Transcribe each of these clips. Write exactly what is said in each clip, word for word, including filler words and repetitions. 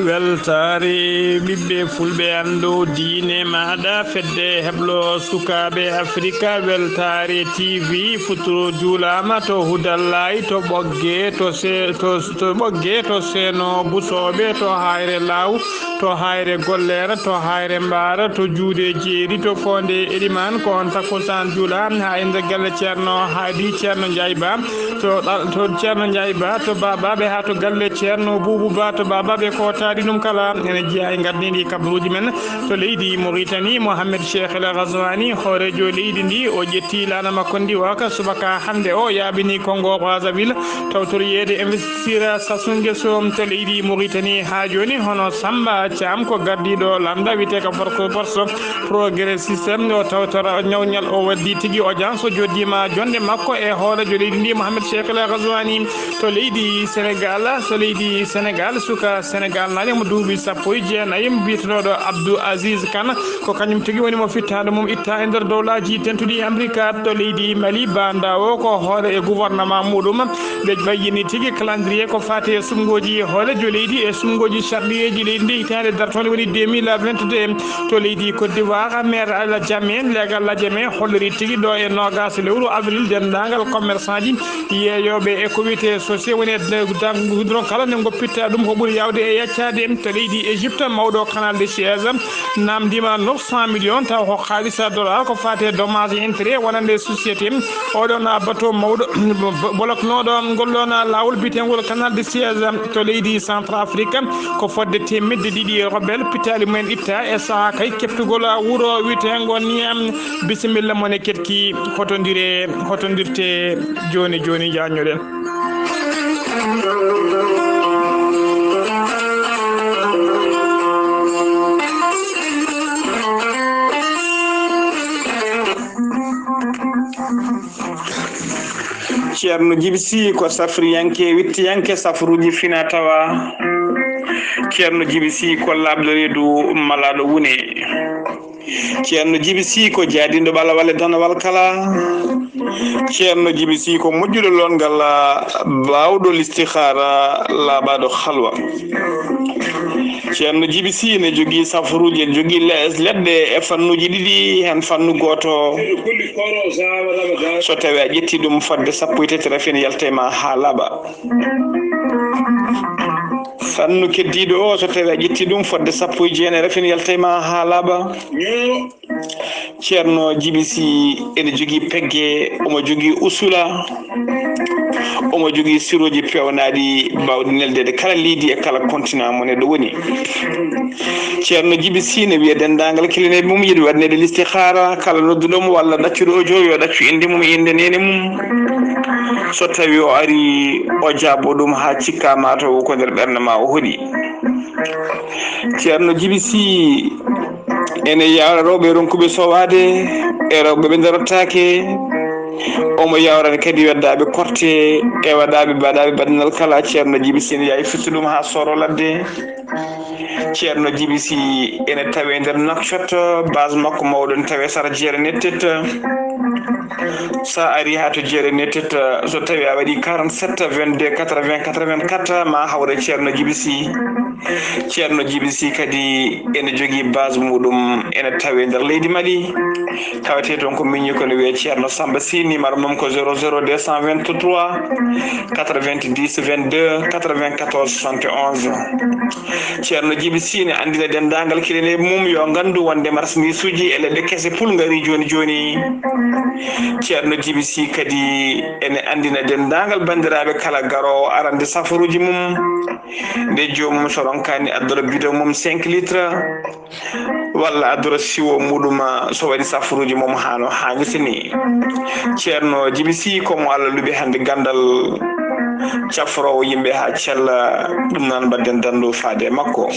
Weltaare ɓiɓɓe fulɓe, anndo diine maaɗa, fedde heblo sukaaɓe Afrika. Weltaare T V, futuro juulaama to Hudallaay, to Ɓogge, to Se-, to, to Ɓogge, to Seeno Busooɓe, to Hayre Laaw, to Hayre Golleera, to Hayre Mbaara, to Juuɗe Jeeri, to Foonde Elimaan. Ko on takkusaan juulaa haa e nder galle Ceerno Haadi, Ceerno Njaay Ba. To ɗa-, to Ceerno Njaay Ba, to Baabaaɓe, haa to galle Ceerno Buubu Ba, to Baabaaɓe ko taari ɗum kala. Ene jeyaa e ngardiiɗi kabaruuji men to leydi Moritani, Mohamed Cheikh El Ghazouani, hooreejo leydi ndi, o ƴetti laana makko ndi waka subaka hannde o, yaaɓini Kongo Brazzaville, tawtoriyeede investir Sassou Nguesso to leydi Moritani haa jooni, hono Samba Thiam ko gardiiɗo lannda wiyetee ko Force, Force Progressiste, o tawtora ñawñal, o waddi tigi audience, o joddiima jonde makko e hooreejo leydi ndi, Mohamed Cheikh El Ghazouani. To leydi Senegal, to leydi Senegal, suka Senegal naajo mo duuɓi sappo e jeenayi, biyetenooɗo Abdou Aziz Kane, ko kañum tigi woni mo fittaandu mum itta e nder dowlaaji dentuɗi Amerika. To leydi Mali, Banda o ko hoore e gouvernement muɗum. Ɓe ɓayyini tigi calendrier ko faati e suɓngooji hooreejo leydi e suɓngooji sarɗiyeeji leydi ndi hitaande dartoonde woni deux mille vingt-deux. To leydi Côte d'Ivoire, maire Alla Jammeh, leegal Alla Jammeh holliri tigi ɗo e noogaas lewru avril denndaangal commerçant ji, yeeyooɓe e ko wiyetee société woni e goudron kala ne ngoppitta ɗum ko ɓuri yaawde e yaccaade. To leydi Égypte, mawɗo Canal de Suez naamndiima neuf cent millions, taw ko kaalis dollar ko faati e dommage et intérêt wonande société. Oɗon bateau mawɗo boloknooɗo ngol ɗon laawol biyeteengol Canal de Suez to leydi Centrafrique, ko fodde teemedde ɗiɗi rebelle pittaali mumen itta e sahaa kay keɓtugol wuro wiyeteengo Niam. Bisimilla mon e keɗki, hotondire, hotondirte jooni jooni, njaanñoɗen. Ceerno Jibi Sih ko safriyanke, wittiyanke safruuji fina tawa. Ceerno Jibi Sih ko laaɓɗo reedu malaaɗo wune. Ceerno Jibi Sih ko jaadinɗo ɓalawal e danawal kala. Ceerno Jibi Sih ko moƴƴuɗo loongal, baawɗo listihaara, laaɓaaɗo halwa. Ceerno Jibi Sih ne jogii safruuji, ene jogii le-, leɗɗe e fannuuji ɗiɗi, heen fannu gooto, so tawii a ƴettii ɗum fodde sappo e tati rafin yalta e ma haa laaɓa. Fannu keddiiɗo o, so tawii a ƴettii ɗum fodde sappo e jeenayi rafin yalta e ma haa laaɓa. Ceerno Jibi Sih ene jogii pegge, omo jogii usula, omo jogii sirooji peewnaaɗi baawɗi neldeede kala leydi e kala continent mo neɗɗo woni. Ceerno Jibi Sih ne wiya denndaangal kilineeɓe mum yiɗi waɗaneede listihaara, kala nodduɗo mo walla ɗaccuɗo audio yo ɗaccu innde mum e innde neene mum. So tawii o arii, o jaabo ɗum haa cikka maa taw ko nder ɓernde maa o hoɗi. Ceerno Jibi Sih ene yawra rewɓe ronkuɓe sowaade e rewɓe ɓe ndarotaake. Omo yawrani kadi weddaaɓe korte e waɗaaɓe baɗaaɓe baɗnal kala. Ceerno Jibi Sih ene yaawi firti ɗum haa sooro ladde. Ceerno Jibi Sih ene tawee nder Nouakchott, base makko mawɗo ene tawee sara Jeere Nettet. So a arii haa to Jeere Nettet, so tawii a waɗii quarante-sept vingt-deux quatre-vingts quatre-vingt-quatre, ma hawre Ceerno Jibi Sih. Ceerno Jibi Sih kadi ene jogii base muɗum, ene tawee nder leydi Mali. Tawetee toon ko miñi ko no wiyee Ceerno Samba Sih, numéro mum ko zéro zéro deux cent vingt-trois quatre-vingt-dix vingt-deux quatre-vingt-quatorze soixante et onze. Ceerno Jibi Sih ne anndina denndaangal kilineeɓe mum yo nganndu wonde marsandiisuuji e leɗɗe kese pul ngarii jooni jooni. Ceerno Jibi Sih kadi ene anndina denndaangal banndiraaɓe kala garoowo arande safaruuji mum. Nde joomum so ronkaani addora bidon mum cinq litres, walla addora siwo muɗum, so waɗi safaruuji mum haa no haanirta ni. Ceerno Jibi Sih ko mo Allah luɓi hannde ganndal, cafroowo yimɓe haa cella, ɗum noon mbaɗden danndu faade e makko.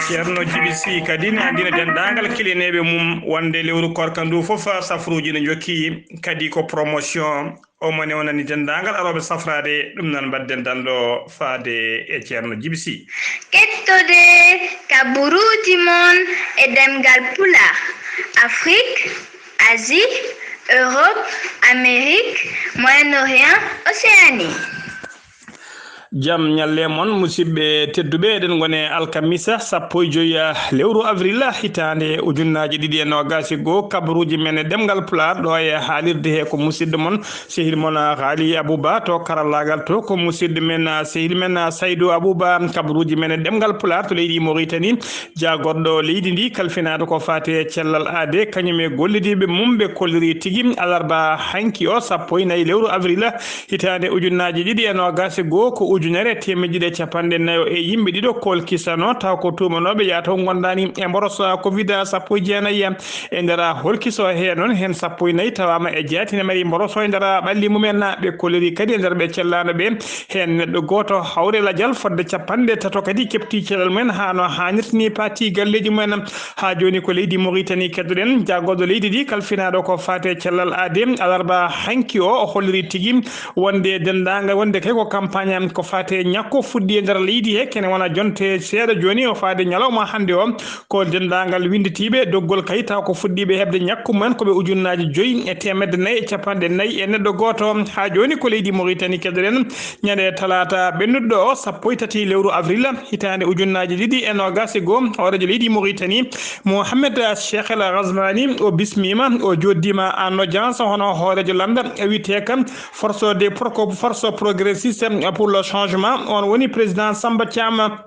Ceerno Jibi Sih kadi ne anndina denndaangal kilineeɓe mum wonde lewru koorka ndu fof safaruuji ne njokki, kadi ko promotion. Omo newnani denndaangal arooɓe safraade, ɗum noon mbaɗden danndu faade e Ceerno Jibi Sih. Kettode kabaruuji mon e ɗemngal Pulaar, Afrique, Asie, Europe, Amérique, Moyen-Orient, Océanie. Jam ñalle mon, musidɓe tedduɓe. Eɗen ngoni alkamisa sappo e joy lewru avril, hitaande ujunnaaji ɗiɗi e noogaas e goo. Kabaruuji men e ɗemngal Pulaar ɗo e haalirde he ko musidɗo mon, sehil mon, Haali Abuba, to karallaagal to ko musidɗo men, sehil men, Saydu Abuba. Kabaruuji men e ɗemngal Pulaar to leydi Moritani, jaagorɗo leydi ndi, kalfinaaɗo ko faati e cellal aade, kañum e gollidiiɓe mum, ɓe kolliri tigi alarba hanki o, sappo e nayi lewru avril, hitaande ujunnaaji ɗiɗi e noogaas e goo, ko ujunere e teemedde ɗiɗi e capanɗe nayo e yimɓe ɗiɗo kolkisano, taw ko tuumanooɓe yataw ngondaani e mboros covid sappo e jeenayi. E nder holkiso he noon, heen sappo e nayi tawaama e jaati ne mari mboros o e nder ɓalli mumen. Ɓe kolliri kadi e nder ɓe cellaano ɓe, heen neɗɗo gooto hawre lajal fodde capanɗe tato kadi keɓti cellal mumen haa no haanirta ni, paati galleeji mumen. Haa jooni ko leydi Moritani keddoɗen. Jaagorɗo leydi ndi, kalfinaaɗo ko faati e cellal aade, alarba hanki o, o holliri tigi wonde denndaangal, wonde kay ko campagne ko faati e ñakku fuɗɗi e nder leydi he, kene wona jonte seeɗa jooni o faade ñalawma hannde o. Ko denndaangal winnditiiɓe doggol kay taw ko fuɗɗiiɓe heɓde ñakku mumen ko ɓe ujunnaaji joyi e teemedde nayi e capanɗe nayi e neɗɗo gooto. Haa jooni ko leydi Moritani keddoɗen. Ñande talaata ɓennuɗo o, sappo e tati lewru avril, hitaande ujunnaaji ɗiɗi e noogaas e goo, hooreejo leydi Moritani, Mohamed Cheikh El Ghazouani, o bismiima, o jooɗdiima en audience hono hooreejo lannda, e wiyetee kam Force des Pro-, Force Progressiste pour le Changement, on woni président Samba Thiam.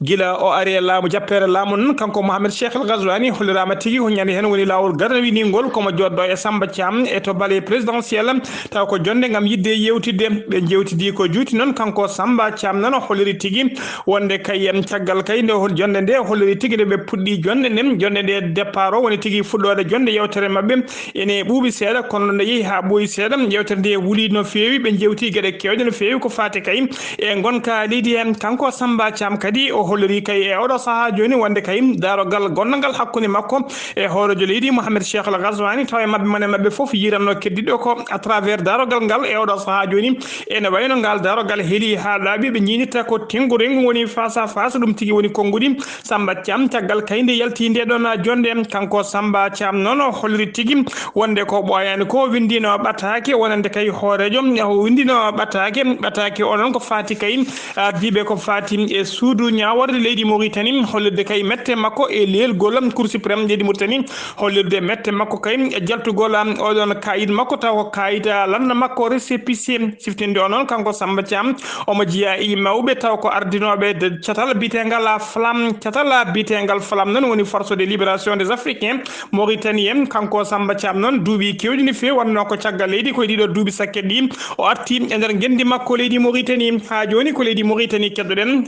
Gila o ari e laamu, jappeere laamu noon, kanko Mohamed Cheikh El Ghazouani holliraama tigi ko ñande heen woni laawol garwiningol, komo joɗɗo e Samba Thiam e to palais présidentiel, taw ko jonde ngam yiɗde yewtidde. Ɓe njewtidi ko juuti noon, kanko Samba Thiam noon o holliri tigi wonde kay, em, caggal kay nde hol-, jonde nde holliri tigi nde ɓe puɗɗi jonde nden, jonde nde départ o woni tigi fuɗɗoode jonde yewtere maɓɓe ene ɓuuɓi seeɗa, kono nde yehi haa ɓooyi seeɗa, yewtere nde wuli no feewi, ɓe njewti geɗe keewɗe no feewi ko faati kay e ngonka leydi heen. Kanko Samba Thiam kadi o holliri kay e oɗo sahaa jooni wonde kay daarogal gonnangal hakkunde makko e hooreejo leydi Mohamed Cheikh El Ghazouani, tawa e maɓɓe mone maɓɓe fof yiranno keddiɗo ko à travers daarogal ngal e oɗo sahaa jooni. Ene wayno ngal daarogal heeli haa laaɓi, ɓe ñiinirta ko tengu rengu woni face à face, ɗum tigi woni konnguɗi Samba Thiam. Caggal kay nde yalti nde ɗon jonde, kanko Samba Thiam noon o holliri tigi wonde ko ɓooyaani ko winndino ɓataake, wonande kay hooreejo o winndino ɓataake, ɓataake o noon ko faati kay ardiiɓe ko faati e suudu ñaawoore leydi Moritani, hollirde kay mette makko e leelgol Cour suprême leydi Moritani, hollirde mette makko kay e jaltugol oɗon kaayit makko, taw ko kaayit lannda makko récépissé. Siftinde o noon kanko Samba Thiam, omo jeyaa e mawɓe taw ko ardinooɓe de catal biyeteengal Flamme, catal biyeteengal Flamme noon woni Force de Libération des Africains Mauritaniens. Kanko Samba Thiam noon duuɓi keewɗi no feewi, wonnoo ko caggal leydi koye ɗiɗo duuɓi sakket ɗi o arti e nder ngenndi makko leydi Mauritanie. Haa jooni ko leydi Mauritanie keddoɗen.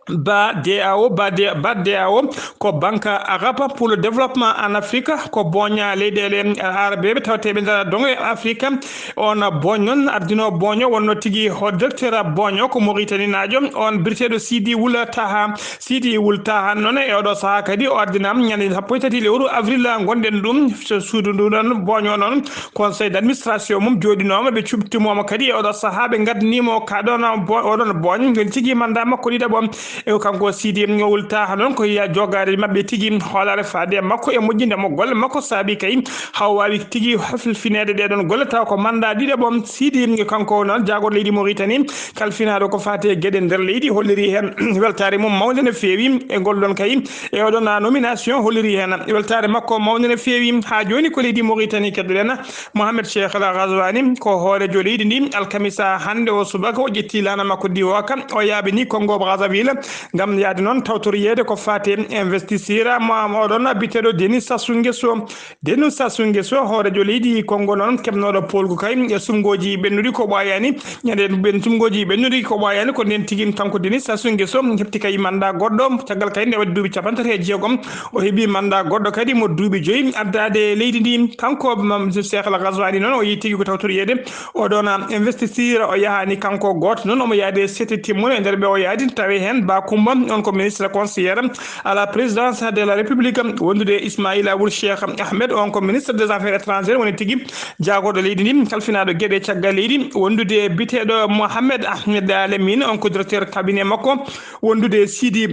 Ba D A O, ba D-, ba D A O ko Banque Arabe pour le Développement en Afrique, ko booña leyɗeele arabeeɓe tawateeɓe nder doŋe Afrique. On booñ noon ardino booño wonno tigi ho docteur booño ko Moritaninaajo, on biteeɗo Sidi Wul Taha. Sidi Wul Taha noon e oɗo sahaa kadi o ardinaama ñande sappo e tati lewru avril ngonɗen ɗum. So suudu ndu noon booño noon, conseil d'administration mum jooɗinooma, ɓe cuɓtimooma kadi e oɗo sahaa, ɓe ngaddaniimo ka ɗon bo-, oɗon booñ. Ngel tigi mandat makko ɗiɗaɓo. E kanko Sidi Wul Taha noon ko ya jogaade maɓɓe tigi hoolaare faade e makko e moƴƴinde mo golle makko saabi kay haw waawi tigi halfineede ɗee ɗon golle taw ko mandat ɗiɗaɓo. Sidi kanko noon jaagorɗo leydi Mauritanie kalfinaaɗo ko faati e geɗe nder leydi holliri heen weltaare mum mawnde no feewi e ngol ɗon kay e oɗon nomination holliri heen weltaare makko mawnde no feewi. Haa jooni ko leydi Mauritanie keddoɗen. Mohamed Cheikh El Ghazouani ko hooreejo leydi ndi. Alkamisa hannde o subaka o ƴetti laana makko diwooka, o yaaɓini Congo Brazzaville ngam yahde noon tawtoriyeede ko faati e investisseur mo, mo oɗon biteeɗo Denis Sassou Nguesso. Denis Sassou Nguesso, hooreejo leydi Congo noon keɓnooɗo poolgu kay e sumngooji ɓennuɗi ko ɓooyaani. Ñande ɓen sumngooji ɓennuɗi ko ɓooyaani ko nden tigi kanko Denis Sassou Nguesso heɓti kay mandat goɗɗo caggal kay nde waɗi duuɓi capanɗe tati e jeegom. O heɓi mandat goɗɗo kadi mo duuɓi joyi addaade leydi ndi. Kanko, mm, Cheikh El Ghazouani noon, o yehi tigi ko tawtoriyeede. O ɗon, ah, investisseur, o yahaani kanko gooto noon, omo yahde C T T mum e nder ɓe o yahdi, tawi heen Ba Coumba, on ko ministre conseiller à la présidence de la République, wondude e Ismaïla Wul Cheikh Ahmed, on ko ministre des affaires étrangères, woni tigi jaagorɗo leydi ndi, kalfinaaɗo geɗe caggal leydi, wondude e biteeɗo Mohamed Ahmed Alamine, on ko directeur cabinet makko, wondude e Sidi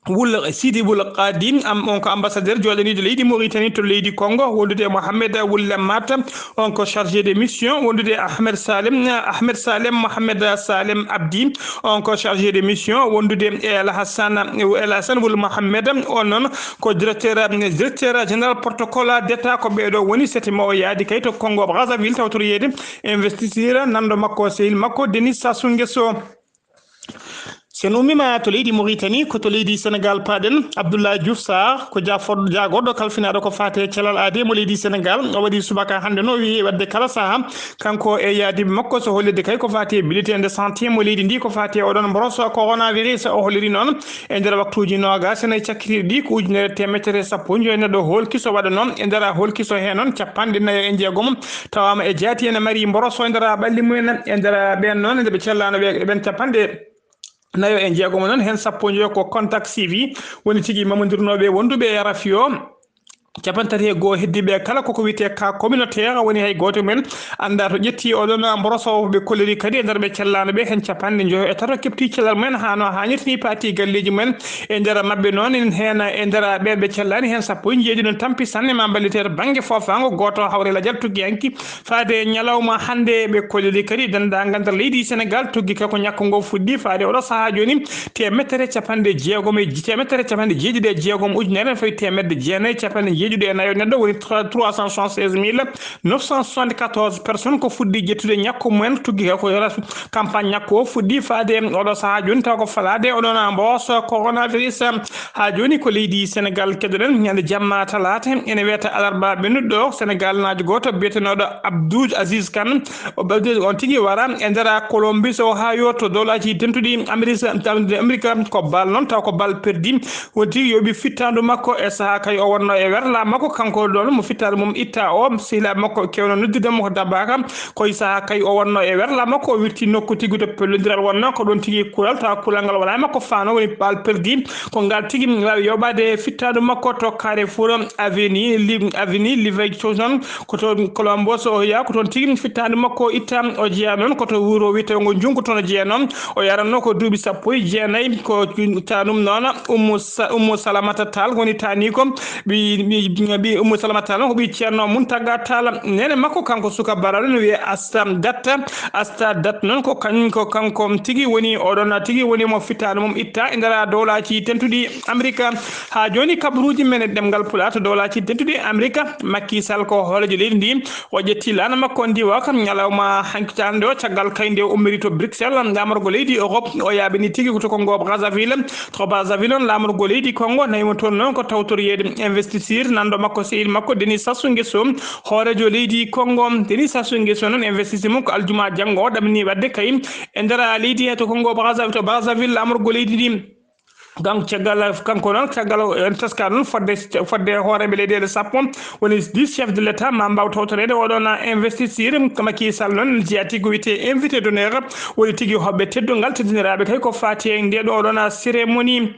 Wul Sidi Wul Qadi, am, on ko ambassadeur jooɗaniiɗo leydi Mauritanie to leydi Congo, wondude e Mohamed Wul Lemmat, on ko chargé de mission, wondude e Ahmed Salem, Ahmed Salem, Mohamed Salem Abdi, on ko chargé de mission, wondude e El Hassan, El Hassan Wul Mohamed, on noon ko directeur, directeur général protocole d'État. Ko ɓeeɗo woni sete mo o yaadi kay to Congo Brazzaville, tawtoreede investiture nanndo makko, sehil makko Denis Sassou Nguesso. So en ummiima to leydi Mauritanie, ko to leydi Sénégal paaɗen. Abdoulaye Diouf Sarr ko jaaforɗo, jaagorɗo kalfinaaɗo ko faati e cellal aadee mo leydi Sénégal. O waɗi subaka hannde no o wiyi waɗde kala sahaa, kanko e yaadiiɓe makko, so hollirde kay ko faati e bulletin de santé mo leydi ndi, ko faati e oɗon mboros coronavirus. O holliri noon e nder waktuuji noogaas e nayi cakkitiiɗi ɗi, ko ujunere teemedere sappo e joy neɗɗo hoolki so waɗanoo. E nder hoolki so heen noon, capanɗe nayo e jeegom tawaama e jaati ene mari mboros o e nder ɓalli mumen. E nder ɓeen noon, nde ɓe cellaano ɓe, ɓeen capanɗe nayo e jeegom noon, heen sappo e joyo ko contact suivi, woni tigi mamondirnooɓe wonduɓe e rafi o. Capanɗe tati e goo heddiiɓe kala koko wiyetee cas communautaire, woni hay gooto men anndaa to ƴetti oɗon mboros o. Ɓe kolliri kadi e nder ɓe cellaano ɓe, heen capanɗe joyo e tato keɓti cellal mumen haa no haanirta ni, paati galleeji mumen. E nder maɓɓe noon, en heen e nder ɓe ɓe cellaani, heen sappo e jeeɗiɗi noon tampi sanne ma mballite to bannge foofaango. Gooto hawre lajal tuggi hanki faade ñalawma hannde. Ɓe kolliri kadi denndaangal nder leydi Sénégal, tuggi kay ko ñakko ngo fuɗɗi faade oɗo sahaa jooni, teemedere capanɗe jeegom e, teemedere capanɗe jeeɗiɗi e jeegom ujunere ene fawi teemedde jeenayi capanɗe jeeɗiɗi e nayo neɗɗo, woni trois cent soixante-seize mille neuf cent soixante-quatorze personnes ko fuɗɗi ƴettude ñakko mumen, tuggi kay ko yora campagne ñakko o fuɗɗi faade oɗo sahaa jooni, taw ko falaade oɗon mboros coronavirus. Haa jooni ko leydi Sénégal keɗoɗen. Ñande jamma talaata, ene wiyata alarba ɓennuɗo ɗo, Sénégal naajo gooto biyetenooɗo Abdou Aziz Kane, o ɓeydi on tigi wara e nder Columbus, Ohio, to Dowlaaji Dentuɗi Amerika, Amerika. Ko bal noon, taw ko bal perdi, woni tigi yoɓi fittaandu makko e sahaa kay o wonno e werla makko, kanko ɗoon mo fittaandu mum itta o, sehilaaɓe makko kewno noddirde mo ko Dabaka. Ko e sahaa kay o wonno e werla makko, o wirti nokku tigi to pellondiral wonno, ko ɗoon tigi kural, tawa kural ngal wonaa e makko faano, woni bal perdi. Ko ngal tigi waawi yoɓaade fittaandu makko to Carrefour Avenue Li-, Avenue Livingstone, ko to Columbus, Ohio, ko toon tigi fittaandu makko itta. O jeyaa noon ko to wuro wiyeteengo Njungu, toon o jeyanoo. O yaranno ko duuɓi sappo e jeenayi. Ko ta ɗum noon Ummu Sa-, Ummu Salamata Tall woni taaniiko. Ɓi, ɓi, ɓi Ummu Salamata Tall ko ɓii Ceerno Muntaga Tall. Neene makko kanko suka baraɗo no wiyee Asta Datta. Asta Datta noon ko kañ, ko kanko tigi woni, oɗon tigi woni mo fittaandu mum itta e nder Dowlaaji Dentuɗi Amerika. Haa jooni kabaruuji men e ɗemngal Pulaar to Dowlaaji Dentuɗi Amerika. Macky Sall ko hooreejo leydi ndi. O ƴetti laana makko ndiwa kam ñalawma hanki hitaande o, caggal kay nde o ummiri to Bruxelles, laamorgo leydi Europe. O yaaɓini tigi ko to Congo Brazzaville. To Brazzaville on, laamorgo leydi Congo nawi mo toon noon ko tawtoreede investiture nanndo makko, sehil makko Denis Sassou Nguesso, hooreejo leydi Congo. Denis Sassou Nguesso noon, investiture mum ko aljuma janngo o ɗamini waɗde kay e nder leydi he to Congo Brazzaville, to Brazzaville, laamorgo leydi ndi. Kanko caggal, kanko noon, caggal en teska noon fodde, fodde hooreeɓe leyɗeele sappo, woni dix chefs de l'État, ma mbaaw tawtoreede oɗon investiture. Macky Sall noon jeyaa tigi ko wiyetee invité d'honneur, woni tigi hoɓɓe teddungal, teddiniraaɓe kay ko faati e ndee ɗo oɗon cérémonie.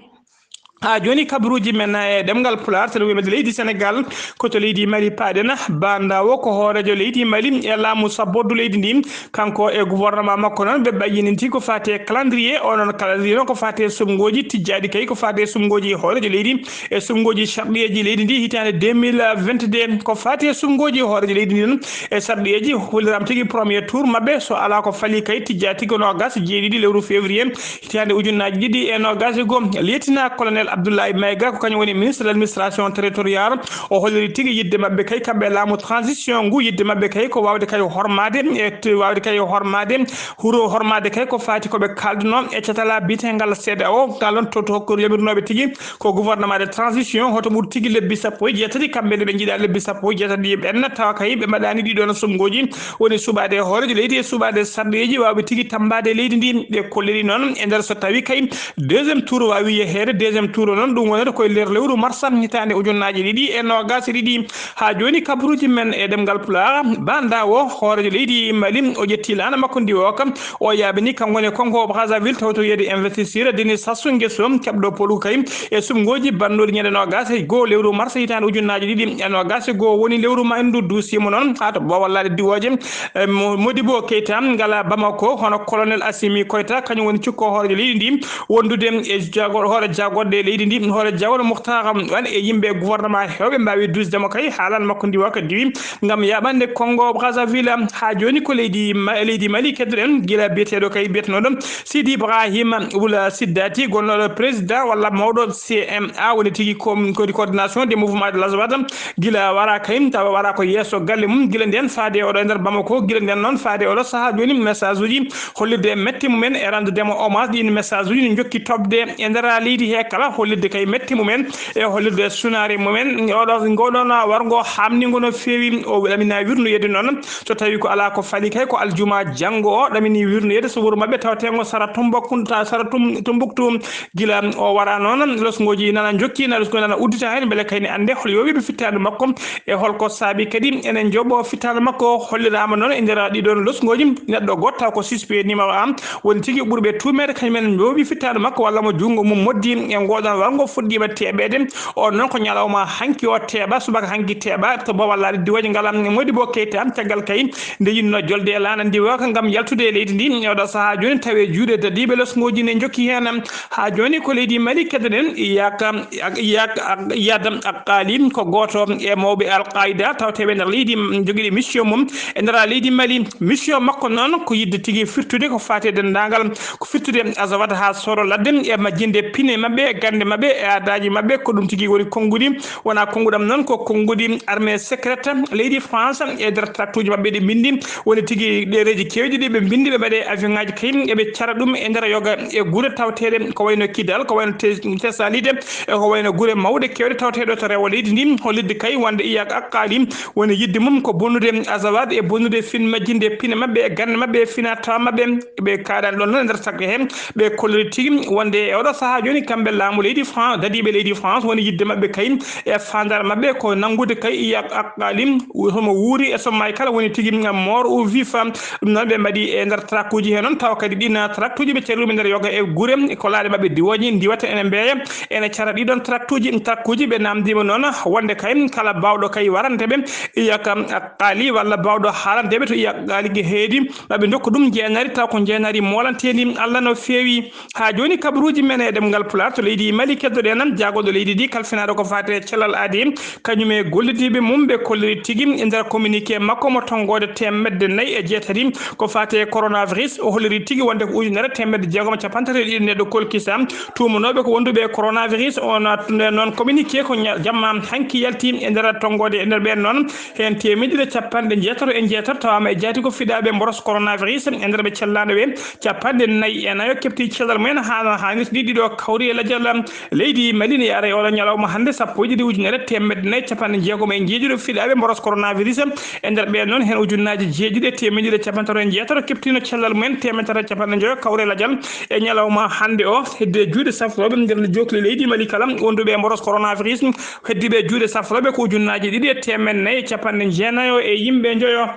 Haa jooni kabaruuji men e ɗemngal Pulaar, so ɗum wiyee leydi Sénégal, ko to leydi Mali paaɗen. Ba Ndawo ko hooreejo leydi Mali e laamu sabbordu leydi ndi. Kanko e gouvernement makko noon, ɓe ɓayyinti ko faati e calendrier. O noon calendrier noon ko faati e suɓngooji tijjaaɗi kay, ko faati e suɓngooji hooreejo leydi e suɓngooji sarɗiyeeji leydi ndi hitaande deux mille vingt-deux. Ko faati e suɓngooji hooreejo leydi ndi noon e sarɗiyeeji, holliraama tigi premier tour maɓɓe, so alaa ko falii kay, tijjaa tigi ko noogaas e jeeɗiɗi lewru février hitaande ujunnaaji ɗiɗi e noogaas e goo. Lieutenant colonel Abdoulaye Maïga, ko kañum woni ministre de l'administration territoriale, o holliri tigi yiɗde maɓɓe kay, kamɓe laamu transition ngu, yiɗde maɓɓe kay ko waawde kay hormaade, e t-, waawde kay hormaade huro, hormaade kay ko faati ko ɓe kaalduno e catala biyetengal C E D E A O, ngal ɗon to, to hokkoto yamirnooɓe tigi ko gouvernement de transition, hoto ɓur tigi lebbi sappo e jeetati, kamɓe ne ɓe njiɗa lebbi sappo e jeetati ɓenna, tawa kay ɓe mbaɗaani ɗiɗon suɓngooji, woni suɓaade e hooreejo leydi e suɓaade sarɗiyeeji waawɓe tigi tammbaade e leydi ndi. Ɓe kolliri noon e nder so tawi kay deuxième tour waawi yeheede, deuxième tour o noon ɗum wonata koye nder lewru mars hitaande ujunnaaji ɗiɗi e noogaas e ɗiɗi. Haa jooni kabaruuji men e ɗemngal Pulaar, Ba Ndawo, hooreejo leydi Mali, o ƴetti laana makko ndi o kam, o yaaɓini kanko woni Congo Brazzaville tawtoreede investiture Denis Sassou Nguesso, keɓɗo polu kay e suɓngooji banndooɗi ñande noogaas e goo lewru mars hitaande ujunnaaji ɗiɗi e noogaas e goo, woni lewru ma enndu dossier mo noon haa to Boowallaade diwooje, e Mo-, Modibo Keita ngala Bamako, hono colonel Assimi Koita, kañum woni cukko hooreejo leydi ndi, wondude e jaago-, hoore jaagorɗe leydi ndi, hoore jawol Muhtar Wan e yimɓe gouvernement heewɓe mbaawi duusde mo kay. Haalal makko ndiwa ko diwi ngam yaɓande Congo Brazzaville. Haa jooni ko leydi Ma-, leydi Mali keddoɗen, gila biyeteeɗo kay, biyetenooɗo Sidi Ibrahima Wula Siddati, gonnooɗo président walla mawɗo C M A, woni tigi ko, ko coordination des mouvements de l'Azawad. Gila wara kay, tawa wara ko yeeso galle mum, gila nden faade oɗo e nder Bamako, gila nden noon faade oɗo sahaa jooni, message uji hollirde e mette mumen e renndudemo hommage. Ɗin message uji ne jokki toɓde e nder leydi he kala, hollirde kay mette mumen e hollirde sunaare mumen. Oɗo, ngoɗon warngo hamningo no feewi, o ɗamina wirnuyede noon. So tawi ko alaa ko faɗi kay, ko aljuma janngo o ɗamini wirnuyede so wuro maɓɓe tawatengo sara Tumbakun-, ta-, sara Tum-, Tumbuktu. Gila o wara noon, losngooji nana njokki, na losngooji nana uddita heen, mbele kay ne annde hol yowiiɓe fittaandu makko e holko saabi kadi enen njoɓo fittaandu makko. Holliraama noon e nder ɗiɗon losngooji, neɗɗo gooto taw ko suspect numéro un, woni tigi ɓurɓe tuumeede, kañum en njooɓi fittaandu makko walla mo junngo mum moddi e ngoɗon warngo fuɗɗiima teɓeede. On noon ko ñalawma hanki o teɓa, subaka hanki teɓa, to Bawal Laaɗe Diwoje ngala Modibo Keita, caggal kay nde yinno jolde e laana ndiwooka ngam yaltude e leydi ndi. E oɗo sahaa jooni tawi e juuɗe dadiiɓe losngooji ne njokki heen. Haa jooni ko leydi Mali keddoɗen, Iyaka, Iyaka, Iyad Al Qali, ko gooto e mawɓe Al Qaida tawteeɓe nder leydi, jogiiɗo mission mum e nder leydi Mali. Mission makko noon ko yiɗde tigi firtude ko faati e denndaangal, ko firtude Azawad haa sooro ladde e majjinde pine maɓɓe, e gannde maɓɓe, e aadaaji maɓɓe. Ko ɗum tigi woni konnguɗi, wona konnguɗam noon, ko konnguɗi armée secrète leydi France. E nder tractuji maɓɓe ɗi mbinndi, woni tigi ɗereeji keewɗi ɗi ɓe mbinndi, ɓe mbaɗe avion ŋaaji kay, eɓe cara ɗum e nder yoga e gure tawteeɗe ko wayno Kidal, ko wayno Tes-, Tesalide, e ko wayno gure mawɗe keewɗe tawteeɗo to rewo leydi ndi. Hollirde kay wonde Iyad Al Qali woni yiɗde mum ko bonnude Azawad e bonnude fin majjinde pine maɓɓe e gannde maɓɓe e finaa-tawaa maɓɓe. Ɓe kaaɗaani ɗoon noon e nder sakke heen, ɓe kolliri tigi wonde e oɗo sahaa jooni kamɓe laamu leydi France, dadiiɓe leydi France, woni yiɗde maɓɓe kay e faandaare maɓɓe ko nanngude kay Iyad Al Qali, homo wuuri e so maayi kala woni tigi mort ou vif. Ɗum noon ɓe mbaɗi e nder tractuji heen noon, tawa kadi ɗin tractuji ɓe cari ɗum e nder yoga e gure, ko laaɗe maɓɓe diwooje ndiwata ene mbeeya, ene cara ɗiɗon tractuji. Tractuji ɓe naamndiima noon wonde kay kala baawɗo kay warante ɓe Iyad Al Qali walla baawɗo haalandeɓe to Iyad Al Qali ge heedi, maɓe ndokka ɗum jeenari, taw ko jeenari moolanteendi Allah no feewi. Haa jooni kabaruuji men e ɗemngal Pulaar to leydi Mali, keddoɗen am jaagorɗo leydi ndi kalfinaaɗo ko faati e cellal aadi, kañum e gollidiiɓe mum ɓe kolliri tigi e nder communiqué makko mo tonngoode teemedde nayi e jeetati ko faati e coronavirus. O holliri tigi wonde ko ujunere teemedde jeegom e capanɗe tati e ɗiɗi neɗɗo kolkisa tuumanooɓe ko wonduɓe e coronavirus. On noon communiqué ko ña-, jamma hanki yalti e nder tonngoode e nder ɓeen noon. Heen teemedde ɗiɗi e capanɗe jeetato e jeetato tawaama e jaati ko fiɗaaɓe mboros coronavirus e nder ɓe cellaano ɓe. Capanɗe nayi e nayo kepti cellal mumen haa, haa nirti ɗiɗo kawri e lajal leydi Mali ne yaara e oɗo ñalawma hannde, sappo e ɗiɗi ujunere teemedde nayi capanɗe jeegom e jeeɗiɗo fiɗaaɓe mboros coronavirus. E nder ɓeen noon, heen ujunnaaji jeeɗiɗi e teemedde ɗiɗi e capanɗe tati e jeetato keptino cellal mumen, teemedde tati e capanɗe njoyo kawre lajal e ñalawma hannde o. Heddi e juuɗe safrooɓe nder jookli leydi Mali kala wonduɓe e mboros coronavirus, heddi ɓe juuɗe safrooɓe ko ujunnaaji ɗiɗi e teemedde nayi e capanɗe jeenayo e yimɓe njoyo.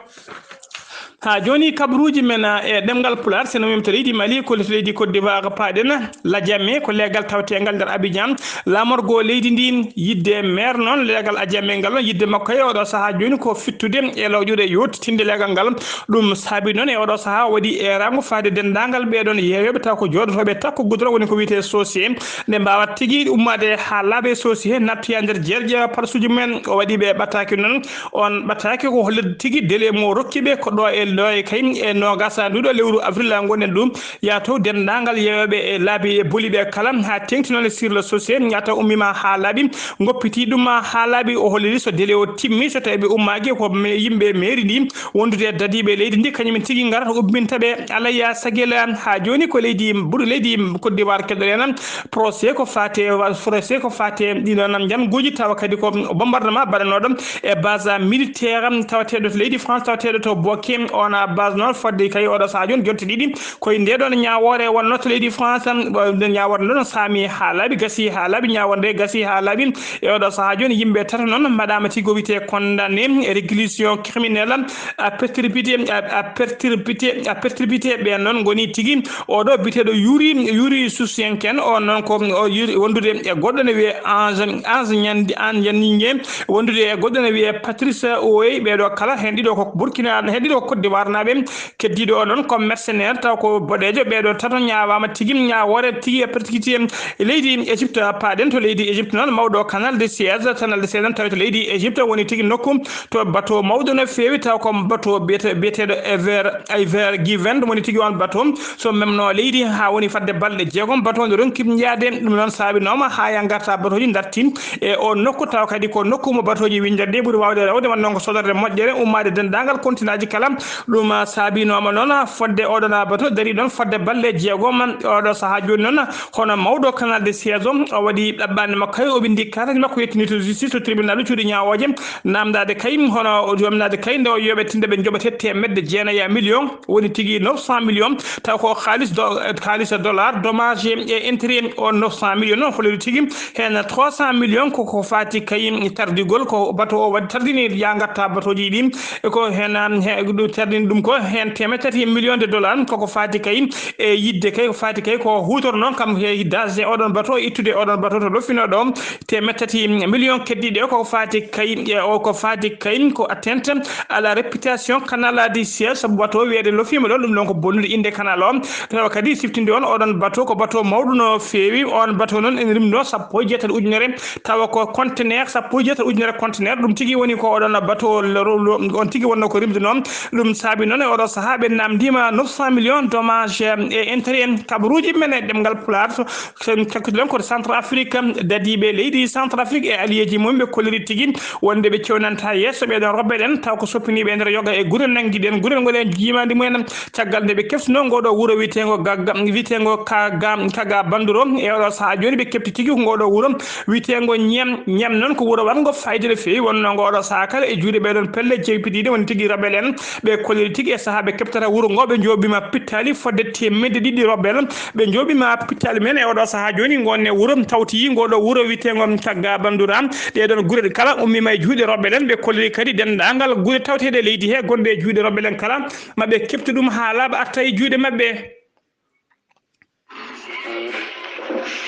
Haa jooni, kabaruuji men, eh, e ɗemngal Pulaar, so nowii to leydi Mali, kolliti leydi Côte d'Ivoire, paaɗen Lajame, ko leegal tawteengal nder Abidjan, laamorgo leydi ndi. Yiɗde maire noon, leegal Lajame ngal, yiɗde makko e oɗo sahaa jooni ko fittude e lawƴude yooɗtinde leegal ngal. Ɗum saabi noon e oɗo sahaa waɗi eeraango faade denndaangal ɓee ɗoon yeeyooɓe taw ko jooɗotooɓe takko goudron, woni ko wiyetee société, nde mbaawata tigi ummaade haa laaɓa e société, nattoya nder jeerƴe parsuuji mumen. O waɗi ɓe ɓataake noon, on ɓataake ko hollirde tigi délai mo rokki ɓe ko ɗo e, ɗo e kay e noogaas nduɗo lewru avril ngonɗen ɗum, yaato denndaangal yeeyooɓe e laabi e boli ɓe kala, haa teeŋti noon e sur le société, yaato ummiima haa laaɓi, ngoppiti ɗum haa laaɓi. O holliri so délai o timmi, so tawi ɓe ummaaki ko me-, yimɓe mairie ndi, wondude e dadiiɓe leydi ndi, kañum en tigi ngarata ubbinta ɓe. Alaya Sagela, haa jooni ko leydi, ɓuri leydi Côte d'Ivoire keɗoɗen procès ko faate, procès ko faate ɗiɗo nan jannguuji, tawa kadi ko bombardement baɗanooɗo e base militaire tawateeɗo to leydi France, tawateeɗo to Boké. On a base noon fodde kay oɗo sahaa jooni jonte ɗiɗi koye nde ɗon ñaawoore wonno to leydi France. Nde ñaawoore nde ɗon saami haa laaɓi, gasi haa laaɓi, ñaawoore nde gasi haa laaɓi. E oɗo sahaa jooni yimɓe tato noon mbaɗaama tigi ko wiyetee condamné e réclusion criminelle à perpétuité, à, à perpétuité, à perpétuité. Ɓeen noon ngoni tigi oɗo biyeteeɗo Yuri, Yuri Susienken, on noon ko o Yuri wondude e goɗɗo ne wiyee Ange, Ange Ñandi, Ange Ñandinge, wondude e goɗɗo ne wiyee Patrice Owoye. Ɓee ɗo kala heen ɗiɗo ko Burkina, heen ɗiɗo ko Côte d'Ivoire. warnaɓe. Keddiɗo o noon ko mercenaire, taw ko boɗeejo. Ɓeeɗo tato ñaawaama tigi, ñaawoore tigi e persécuté e leydi Égypte. Paaɗen to leydi Égypte noon, mawɗo Canal de Suez, Canal de Suez noon tawi to leydi Égypte woni tigi nokku to bateau mawɗo no feewi, taw ko bateau biyete-, biyeteeɗo Ever, Ever Given woni tigi on bateau. So memno leydi haa woni fadde balɗe jeegom, bateau nde ronki yaade. Ɗum noon saabinooma haa ya ngarta bateau ji darti e o nokku, taw kadi ko nokku mo bateau ji winjatde ɓuri waawde rewde, wonno ko sodorde moƴƴere ummaade denndaangal kontinaaji kala. Ɗum saabinooma noon fodde oɗon bateau darii ɗoon fodde balɗe jeegom. Oɗo sahaa jooni noon, hono mawɗo Canal de Suez o, o waɗi ɗaɓɓaande makko, hay o winndi kaartaaji makko, yettini to justice, to tribunal cuuɗi ñaawooje, naamndaade kay, hono joomnaade kay nde o yoɓete, nde ɓe njoɓete teemedde jeenayi e million, woni tigi neuf cent millions, taw ko kaalis do-, kaalis e dollar, dommage e intérêt o neuf cent millions noon, holori tigi heen trois cent millions ko ko faati kay tardigol, ko bateau o waɗi tardini ya ngarta bateau ji ɗi, e ko heen, he, ɗum tardini ɗum ko heen teemedde tati millions de dollars, ko ko faati kay e yiɗde kay, ko faati kay ko huutor noon kam he dase oɗon bateau, ittude oɗon bateau to lofino ɗo, teemedde tati million keddiiɗe o ko faati kay, e o ko faati kay ko atteinte à la réputation Canal de Suez, sabu bateau wiyeede lofiima ɗo, ɗum ɗon ko bonnude innde canal o. Tawa kadi siftinde on, oɗon bateau ko bateau mawɗo no feewi. On bateau noon ene rimdoo sappo e jeetati ujunere, tawa ko conteneur sappo e jeetati ujunere conteneur. Ɗum tigi woni ko oɗon bateau lo-, lo-, lo-, on tigi wonno ko rimdunoo. Ɗum saabi noon e oɗo sahaa ɓe namndiima neuf cent millions dommages et intérêts, kabaruuji men e ɗemngal Pulaar. So, so en cakkitiɗen ko Centrafrique, dadiiɓe leydi Centrafrique e alliéji mum ɓe kolliri tigi wonde ɓe cewnanta yeeso ɓeeɗon rewɓe ɓen, taw ko soppiniiɓe e nder yoga e gure nanngiɗen gure ngol en jiimaandi mumen. Caggal nde ɓe keftinoo ngoo ɗoo wuro wiyeteengo Gagga, wiyeteengo Kaga, Kaga Banduro, e oɗo sahaa jooni ɓe kefti tigi ko ngoo ɗoo wuro wiyeteengo Ñem. Ñem noon ko wuro waɗngo fayida no feewi, wonnoo ngoo ɗoo sahaa kala e juuɗe ɓeeɗon pelle jeypitiiɗe, woni tigi rebel en. Ɓe kolliri tigi e sahaa ɓe keɓtata wuro ngoo, ɓe njooɓiima pittaali fodde teemedde ɗiɗi rebel. Ɓe njooɓiima pittaali men e oɗo sahaa jooni, ngonne wuro tawti ngoo ɗoo wuro wiyeteengo Cagga Bandura. Ɗeeɗoon gure kala ummiima e juuɗe rebel en, ɓe kolliri kadi denndaangal gure tawteeɗe e leydi he gonɗe e juuɗe rebel en kala, ma ɓe keɓtu ɗum haa laaɓa arta e juuɗe maɓɓe.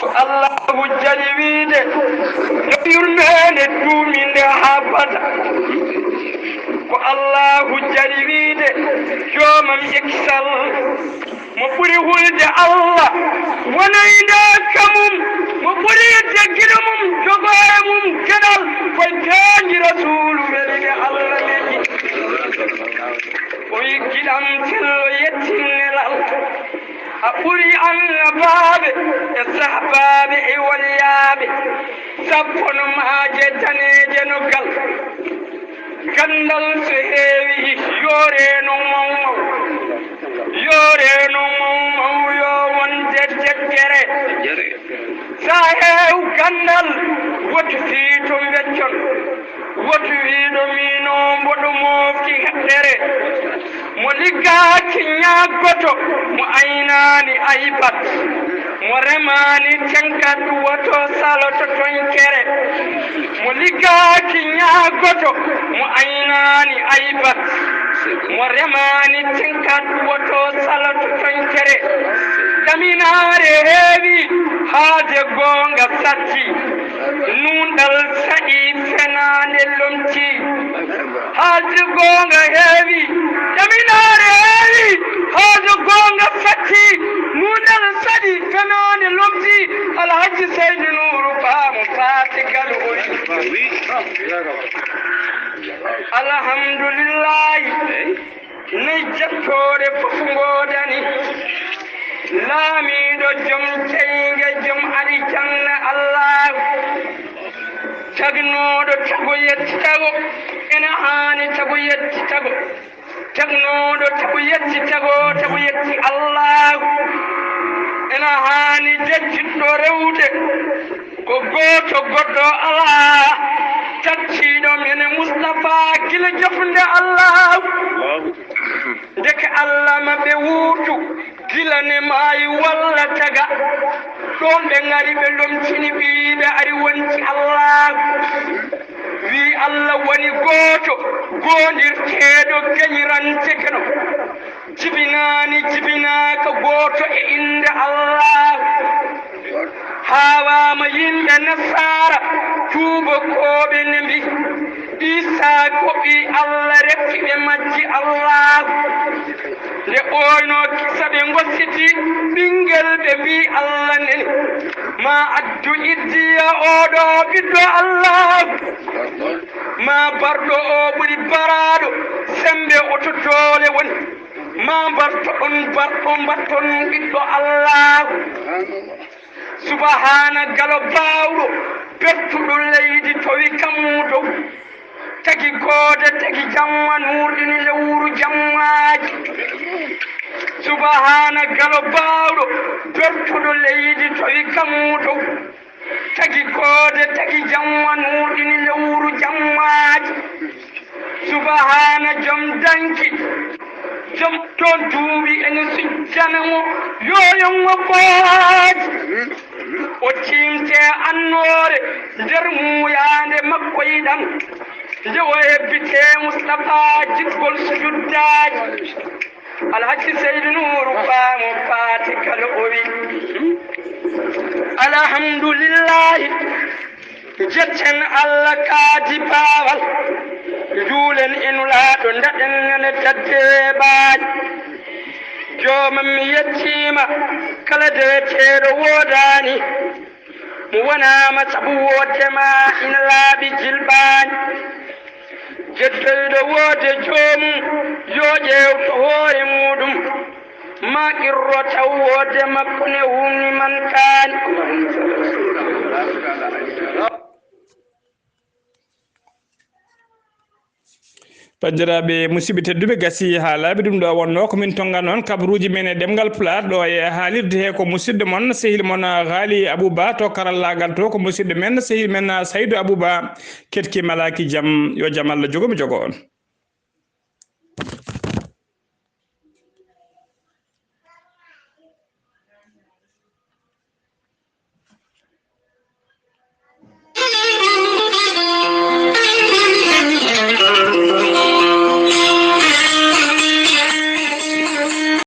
Ko Allahu jari wiide, yo yurmeende duuminde haa bada. Ko Allahu jari wiide, joomam eksel, mo ɓuri hulde Allah, wonayde ka mum, mo ɓuri yidde giɗo mum, jogo e mum geɗal, koye peeñi Rasuulu weli nde Allah neli. O wi giɗam tello yettin nelal. A ɓuri annabaaɓe e sahbaaɓe e waliyaaɓe, sappo no maaje daneeje no gal. Ganndal so heewi, yoore no mawmaw, yoore no mawmaw, yo wonde deƴƴere. Sa heew ganndal, woto fii to mbeccon. Woto wiiɗo miino mboɗo moofti heɗɗere. Mo liggaaki ñaaggoto, mo aynaani aybat. Mo remaani tenkat, woto saloto toñkere. Mo liggaaki ñaaggoto, mo aynaani aybat. Mo remaani tenkat, woto saloto toñkere. Ɗaminaare heewi, haalde goonga satti. Nuunɗal saɗi, fenaande lomti. Haalde goonga heewi, ɗaminaare heewi. Haalde goonga satti, nuunɗal saɗi, fenaande lomti. Alhaji Seydi Nuuru Ba mo Faati Galu o wi. Alhamdulillahi. Nayi jattoore fof ngoodani. Laamiiɗo jom jeyge, jom alijanna Allaahu. Tagnooɗo tago yetti tago, ena haani tago yetti tago. Tagnooɗo tago yetti tago, tago yetti Allaahu. Ena haani jejjitɗo rewde. Ko gooto goɗɗo alaa, tacciiɗo men Mustapha gila jofnde Allaahu. Ndeke Allah ma ɓe wuurtu, gila ne maayi walla taga. Ɗoon ɓe ngari ɓe lomtini ɓiyiiɓe ari wonti Allaahu. Wii Allah woni gooto, goondirteeɗo, gañiranteke no. Jibinaani, jibinaaka gooto e innde Allah. Haawaama yimɓe Nasaara, tuubakooɓe ne mbi', Isa ko ɓii Allah, refti ɓe majji Allah. Nde ɓooynoo kisa ɓe ngossiti ɓinngel, ɓe mbii Allah nani. Ma addu iddiya oɗo ɓiɗɗo Allah. Ma barɗo o ɓuri baraaɗo sembe o to doole woni. Ma mbarto ɗon barɗo mbatton ɓiɗɗo Allah. Subhaana galo baawɗo, pertuɗo leydi towi kammu dow. Tagi koode, tagi jamma, nuurɗini lewru jammaaji. Subhaana galo baawɗo, pertuɗo leydi towi kammu dow. Tagi koode, tagi jamma, nuurɗini lewru jammaaji. Subhaana jom danki, jom toon duuɓi ene sujjana mo, yo yongo baaji. O tiimte annoore nder muuyaande makko yiɗan. Nde o hebbite Mustapha jiɗgol sujuddaaji. Alhaji Seydu Nuuru Ba mo paati kala o wi. Alhamdulillahi. Jetten Allah kaadi baawal. Juulen e Nulaaɗo, ndaɗen nane tadde weeɓaani. Joomam mi yettiima, kala deweteeɗo woodaani. Mo wonaama sabu woodde ma ina laaɓi jilɓaani. Jeddoyɗo woodde joomum, yo ƴeew to hoore muuɗum. Ma qirro taw woodde makko ne wumni man kaani. Allahumma salli ala sayyidina. Banndiraaɓe, musidɓe tedduɓe, gasi haa laaɓi. Ɗum ɗo wonnoo ko min tonngan on kabaruuji men e ɗemngal Pulaar ɗo e haalirde he. Ko musidɗo mon, sehil mon, Haali Abou Ba, to karallaagal to ko musidɗo men, sehil men, Saydu Abou Ba. Keɗki malaaki jam, yo jam Allah jogo mi jogo on.